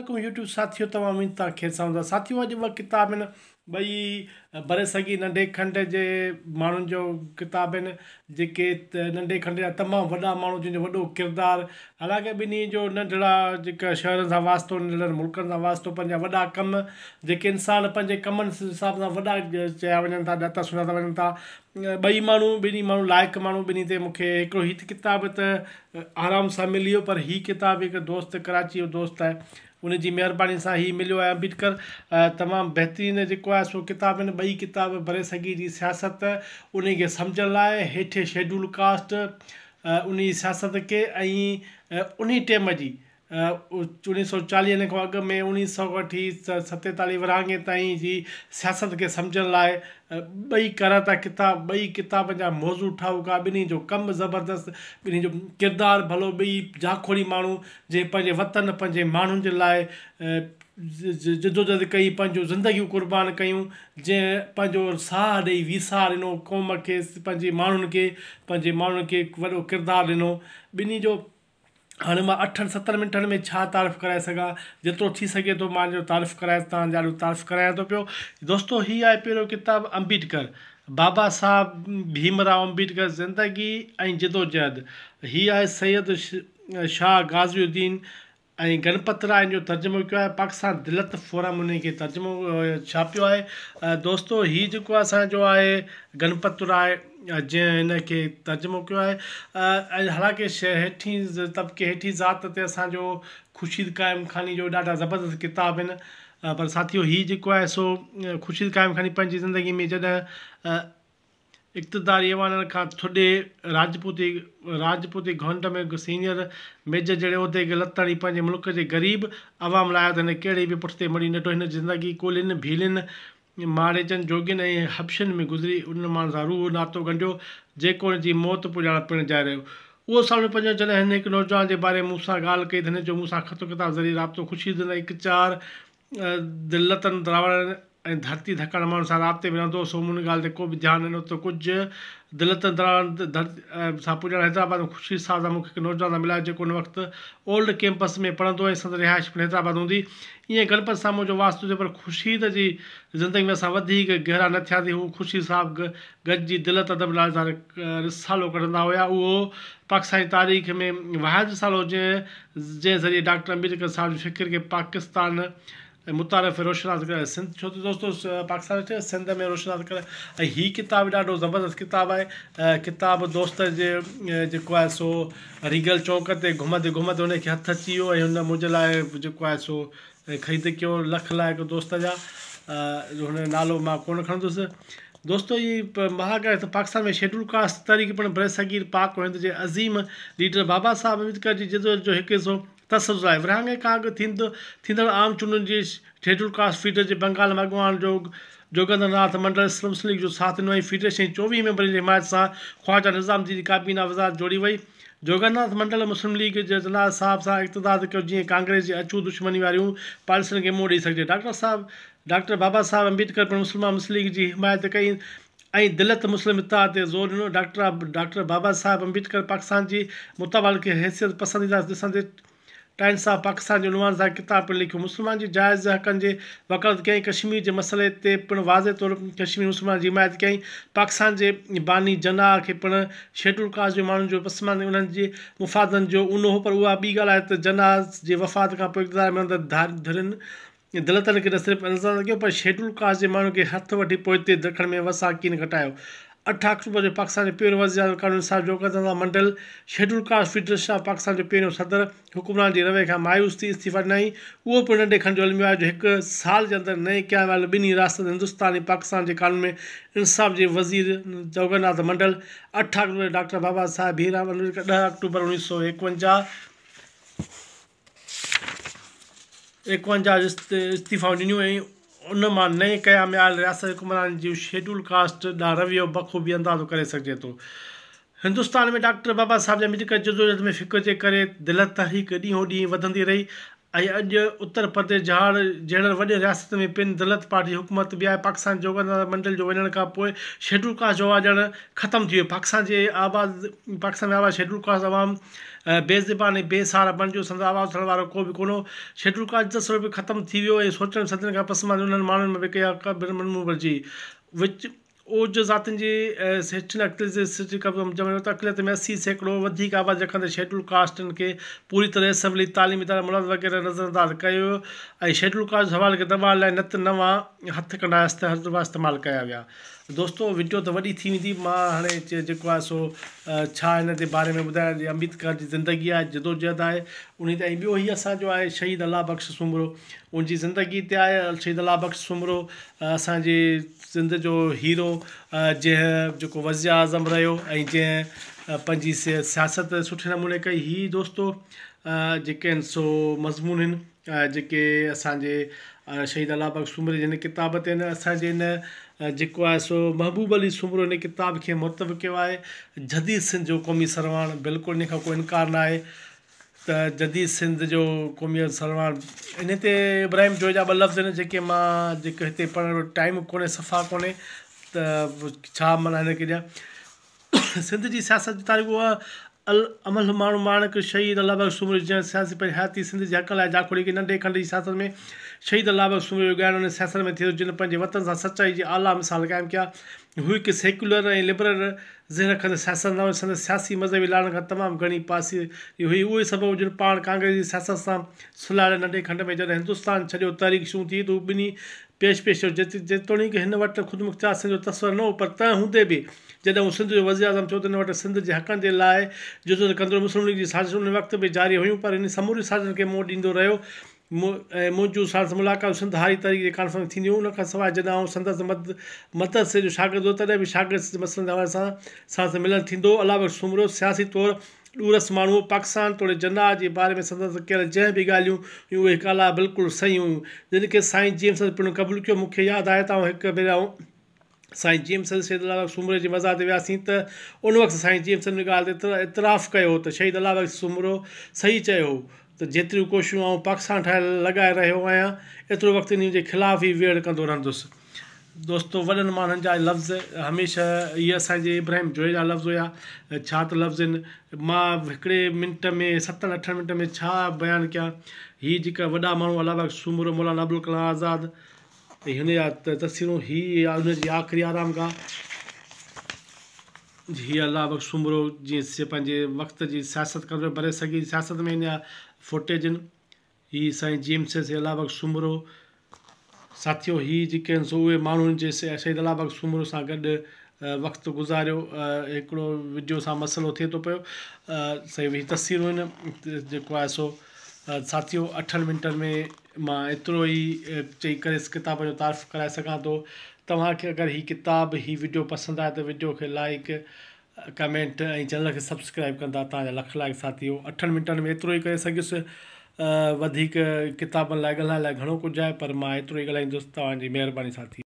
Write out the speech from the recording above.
عليڪم يوٽيوب ساٿيو توهان اميد ته خير سان هوندا ساٿيو اڄ ٻه ڪتاب آهن ٻئي برصغير ننڍي کنڊ جي ماڻهن جو ڪتاب آهن جيڪي ننڍي کنڊ جا تمام وڏا ماڻهو جن جو وڏو ڪردار حالانڪه ٻنهي جو ننڍڙا جيڪا شهرن سان واسطو ننڍڙن ملڪن سان واسطو پنهنجا وڏا ڪم جيڪي انسان پنهنجي ڪمن حساب سان وڏا چيا وڃن ٿا ڄاتا سڃاتا وڃن ٿا ٻئي ماڻهو ٻنهي ماڻهو لائق ماڻهو ٻنهي تي مون کي هڪڙو هي ڪتاب ته آرام سان ملي ويو پر هي ڪتاب هڪ دوست ڪراچي جو دوست آهي ان جي مهرباني سان هي مليو آهي امبيڊڪر تمام بهترين جيڪو آهي سو ڪتاب آهن ٻئي ڪتاب برصغير جي سياست ان کي سمجهڻ لاء هيٺين شيڊول ڪاسٽ ان جي سياست کي ۽ انهي ٽيم جي اوڻيهه سو چاليهن کان اڳ ۾ اوڻيهه سو وٺي ستيتاليهه ورهاڱي تائين جي سياست کي سمجهڻ لاء ٻئي ڪارائتا ڪتاب، ٻئي ڪتابن جا موضوع ٺاهوڪا، ٻنهي جو ڪم زبردست، ٻنهي جو ڪردار ڀلو، ٻئي جاکوڙي ماڻهو جنهن پنهنجي وطن پنهنجي ماڻهن جي لاء جدوجهد ڪئي، پنهنجون زندگيون قربان ڪيون، جنهن پنهنجو ساهه ڏئي ويساهه ڏنو قوم کي پنهنجي ماڻهن کي پنهنجي ماڻهن کي وڏو ڪردار ڏنو، ٻنهي جو. هاڻي مان اٺن ستن منٽن ۾ ڇا تعارف ڪرائي سگهان جيترو ٿي سگهي ٿو مان جو تعارف ڪرائي توهان جي آڏو تعارف ڪرايان ٿو پيو دوستو هي آهي پهريون ڪتاب امبيڊڪر بابا صاحب ڀيم راء امبيڊڪر زندگي ۽ جدوجهد هي آهي سيد شاهه غازي الدين ۽ گڻپت راء ان جو ترجمو ڪيو آهي پاڪستان دلت فورم ان کي ترجمو ڇاپيو آهي دوستو هي جيڪو اسان جو آهي گڻپت راء جنهن هن کي ترجمو ڪيو آهي ۽ حالانڪه هيٺين طبقي هيٺين ذات تي اسان جو خورشيد قائم خاني جو ڏاڍا زبردست ڪتاب آهن پر ساٿيو هي جيڪو آهي سو خورشيد قائم خاني پنهنجي زندگي ۾ جڏهن اقتداري ايوانن کان ٿڏي راجپوتي راجپوتي گهنڊ ۾ سينيئر ميجر جهڙي عهدي کي لت هڻي پنهنجي ملڪ جي غريب عوام لاء آيو ته هن ڪهڙي به پٺتي مڙي نه ڏٺو هن جي زندگي ڪولهين ڀيلين ماڙيچن، جوڳين ۽ حبشين ۾ گذري، انهن ماڻهن سان روح ناتو ڳنڍيو، جيڪو هن جي موت پڄاڻان پڻ جاري رهيو. اهو سال اڻويهه پنجونجاهه جڏهن هن هڪ نوجوان جي باري ۾ مون سان ڳالهه ڪئي ته هن جو مون سان خط و ڪتاب ذريعي رابطو خورشيد اڪچار دلتن، دراوڙن ۽ ڌرتي ڌڪاڻ ماڻهن سان رابطي ۾ رهندو هو، سو مون ان ڳالهه تي ڪو به ڌيان نه ڏنو ته ڪجهه دلتن، دراوڙن سان پڄاڻان حيدرآباد ۾ خورشيد صاحب سان مون کي هڪ نوجوان سان ملايو، جيڪو ان وقت اولڊ ڪئمپس ۾ پڙهندو هو ۽ سندس رهائش پڻ حيدرآباد هوندي. ائين گڻپت سان منهنجو واسطو ٿيو پر خورشيد جي زندگي ۾ اسان وڌيڪ گهرا نه ٿياسين. هو خورشيد صاحب گڏجي دلت ادب نالي سان رسالو ڪڍندا هيا. اهو پاڪستاني تاريخ ۾ واحد رسالو هو جنهن جنهن ذريعي ڊاڪٽر امبيڊڪر صاحب جي فڪر کي پاڪستان ۾ متعارف ۽ روشناس ڪرايو. سنڌ ڇو ته دوستو پاڪستان ۾ سنڌ ۾ روشناس ڪرايو ۽ هي ڪتاب ڏاڍو زبردست ڪتاب آهي. ڪتاب دوست جي جيڪو آهي سو ريگل چونڪ تي گهمندي گهمندي هن کي هٿ اچي ويو ۽ هن منهنجي لاء جيڪو آهي سو خريد ڪيو لک لائق دوست جا جو هن جو نالو مان ڪونه کڻندس دوستو هي مهاڳ آهي ته پاڪستان ۾ شيڊول ڪاسٽ تحريڪ پڻ برصغير پاڪ و هند جي عظيم ليڊر بابا صاحب امبيدڪر جي جدوجهد جو هڪ حصو تسلسل آهي ورهاڱي کان اڳ ٿيندڙ عام چونڊن جي شيڊول ڪاسٽ فيڊريشن جي بنگال ۾ اڳواڻ جو جوگندر ناٿ منڊل مسلم ليگ جو ساٿ ڏنو ۽ فيڊريشن جي 24 ميمبرن جي حمايت سان خواجه نظام الدين جي ڪابينا وزارت جوڙي وئي. جوگندر ناٿ منڊل مسلم ليگ جي جناح صاحب سان اتحاد ڪيو جيئن ڪانگريس جي اڇوت دشمني واريون پاليسين کي منهن ڏئي سگهجي. ڊاڪٽر بابا صاحب امبيڊڪر پڻ مسلمان مسلم ليگ جي حمايت ڪئي ۽ دلت مسلم اتحاد تي زور ڏنو. ڊاڪٽر بابا صاحب امبيڊڪر پاڪستان جي متبادل کي حيثيت پسنديده ڏسندي ٽائمس آف پاڪستان جي عنوان سان ڪتاب پڻ لکيو. مسلمانن جي جائز حقن جي وڪالت ڪيائين. ڪشمير جي مسئلي تي پڻ واضح طور ڪشميري مسلمانن جي حمايت ڪيائين. پاڪستان جي باني جناح کي پڻ شيڊول ڪاسٽ جي ماڻهن جو پسماندگي ۽ انهن جي مفادن جو اونو هو پر اها ٻي ڳالهه آهي ته جناح جي وفات کان پوء اقتدار ۾ آيل ڌرين دلتن کي نه صرف نظرانداز ڪيو پر شيڊول ڪاسٽ جي ماڻهن کي هٿ وٺي پوئتي رکڻ ۾ وسان ڪين گهٽايو. 8 آڪٽوبر جو پاڪستان جو پهريون وزيراعظم قانون انصاف Jogendranath Mandal schedule caste federation of Pakistan جو پهريون صدر حڪمرانن جي رويي کان مايوس ٿي استعيفا ڏنائين. اهو پڻ ننڍي کنڊ جو الميو آهي جو هڪ سال جي اندر نئين قيام آيل ٻنهي رياستن هندستان ۽ پاڪستان جي قانون ۾ انصاف جي وزير جوگندرناٿ منڊل 8 آڪٽوبر جو ڊاڪٽر بابا صاحب ڀيم راء امبيڊڪر 10 آڪٽوبر 1951 51 استعيفائون ڏنيون ۽ ان مان نئين قيام آيل رياستي حڪمرانن جو شيڊول ڪاسٽ ڏانهن رويو بخوبي اندازو ڪري سگهجي ٿو. هندستان ۾ ڊاڪٽر بابا صاحب جي امبيڊڪر جدوجهد ۾ فڪر جي ڪري دلت تحريڪ ڏينهون ڏينهن وڌندي رهي. ۽ اڄ اتر پرديش جهاڙ جهڙن وڏين رياستن ۾ پڻ دلت پارٽي جي حڪومت به آهي. پاڪستان جوگنداٿ منڊل جو وڃڻ کان پوء شيڊول ڪاسٽ جو آواز ڄڻ ختم ٿي ويو. پاڪستان جي آباد پاڪستان ۾ آباد شيڊول ڪاسٽ عوام بي زبان ۽ بي سهارا بڻجي ويو. سندس آواز اٿارڻ وارو ڪو به ڪونه هو. شيڊول ڪاسٽ جو تصور به ختم ٿي ويو ۽ سوچڻ به صدين کان پسمانده انهن ماڻهن ۾ به ڪا به منمرضي وچ اوج ذاتين جي هيٺين اقليت جي قبضو ۾ ته اقليت ۾ 80% وڌيڪ آبادي رکندڙ شيڊول ڪاسٽن کي پوري طرح اسيمبلي، تعليمي ادارا، ملازمت وغيره نظرانداز ڪيو ويو ۽ شيڊول ڪاسٽ جي سوال کي دٻائڻ لاء نت نوان هٿ ڪنڊا حربا استعمال ڪيا ويا. دوستو وڊيو ته وڏي ٿي ويندي مان هاڻي جيڪو آهي سو ڇا هن جي باري ۾ ٻڌايان امبيدڪر جي زندگي آهي جدوجهد آهي انهي تي ۽ ٻيو هي اسان جو آهي شهيد الله بخش سومرو ان جي زندگي تي آهي شهيد الله بخش سومرو اسان جي سنڌ جو هيرو جنهن جيڪو وزيراعظم رهيو ۽ جنهن پنهنجي سياست سٺي نموني ڪئي هي دوستو جيڪي آهن سو مضمون آهن جيڪي اسان جي شهيد الله بخش سومري جي هن ڪتاب تي آهن اسان جي هن جيڪو آهي سو محبوب علي سومرو هن ڪتاب کي مرتب ڪيو آهي جديد سنڌ جو قومي سرواڻ بلڪل ان کان ڪو انڪار نه آهي ته جديد سنڌ جو قومي سرواڻ انهي تي ابراهيم جويي جا ٻه لفظ آهن جيڪي مان جيڪي هتي پڙهڻ جو ٽائيم ڪونهي صفا ڪونهي ته ڇا معنيٰ هن کي ڏيان سنڌ جي سياست جي تاريخ اها املهه ماڻهو ماڻڪ شهيد الله بخش سومرو جنهن سياسي پنهنجي حياتي سنڌ جي حقن لاء جاکوڙي ڪئي ننڍي کنڊ جي سياست ۾ شهيد الله بخش سومرو جو ڳائڻو ان سياست ۾ ٿئي ٿو جن پنهنجي وطن سان سچائي جي اعليٰ مثال قائم ڪيا هو هڪ سيڪيولر ۽ لبرل ذهن رکندڙ سياستدان هو. سندس سياسي مذهبي لاڙن کان تمام گهڻي پاسيري هئي. اهو ئي سبب هو جو پاڻ ڪانگريس جي سياست سان سلهاڙيل ننڍي کنڊ ۾ جڏهن هندستان ڇڏيو تحريڪ شروع ٿي ته هو ٻنهي پيش پيش ٿيو. جيتوڻيڪ هن وٽ خودمختيار سنڌ جو تصور نه هو پر تنهن هوندي به جڏهن هو سنڌ جو وزيراعظم ٿيو ته هن وٽ سنڌ جي حقن جي لاء جدوجهد ڪندو رهيو. مسلم ليگ جي سازشون ان وقت به جاري هيون پر انهن سمورين سازشن کي منهن ڏيندو رهيو. ۽ منهنجون ساڻس ملاقاتون سنڌ هاري تحريڪ جي ڪانفرنس ۾ ٿينديون هيون. ان کان سواء جڏهن آئون سندس مدرسي جو شاگرد هوس، تڏهن به شاگرد جي مسئلن جي حوالي سان ساڻس ملڻ ٿيندو هو. الله بخش سومرو سياسي طور ڏورس ماڻهو هو. پاڪستان توڙي جناح جي باري ۾ سندس ڪيل جنهن به ڳالهيون هيون، اهي هڪ الاء بلڪل صحيح هيون، جن کي سائين جي ايم سيد پڻ قبول ڪيو. مون کي ياد آهي ته آئون هڪ ڀيري آئون سائين جي ايم سيد شهيد الله بخش سومري جي مزار تي وياسين ته ان وقت سائين جي ايم سيد ان ڳالهه تي اعتراف ڪيو هو ته شهيد الله بخش سومرو صحيح چيو هو ته جيتريون ڪوششون آئون پاڪستان ٺاهڻ لاء لڳائي رهيو آهيان ايترو وقت انهي جي خلاف ئي ويڙهه ڪندو رهندس. دوستو وڏن ماڻهن جا لفظ هميشه اهي اسان جي ابراهيم جويي جا لفظ هيا ڇا ته لفظ آهن مان هڪڙي منٽ ۾ ستن اٺن منٽن ۾ ڇا بيان ڪيان هي جيڪا وڏا ماڻهو الله بخش سومرو مولانا ابوالڪلام آزاد ۽ هن جا تصويرون هي آ ان جي آخري آرامگاهه هي الله بخش سومرو جيئن پنهنجي وقت جي سياست ڪندو رهيو برصغير جي سياست ۾ هن جا فوٽيج آهن هي سائين جي ايم سيد الله بخش سومرو ساٿيو هي جيڪي آهن سو اهي ماڻهن جي شهيد الله بخش سومرو سان گڏ وقت گذاريو هڪڙو وڊيو سان مسئلو ٿئي ٿو پيو سائين هي تصويرون آهن جيڪو آهي سو ساٿيو اٺن منٽن ۾ مان ايترو ئي چئي ڪري ڪتاب جو تعارف ڪرائي سگهان ٿو توهان کي اگر هي ڪتاب هي وڊيو پسند آئي ته وڊيو کي لائيڪ ڪمينٽ ۽ چينل کي سبسڪرائيب ڪندا توهان جا لک لائق ساٿيو اٺن منٽن ۾ ايترو ئي ڪري سگهيس وڌيڪ ڪتابن لاء ڳالهائڻ لاء گهڻو ڪجهه آهي پر مان ايترو ئي ڳالهائيندس توهان جي مهرباني ساٿي.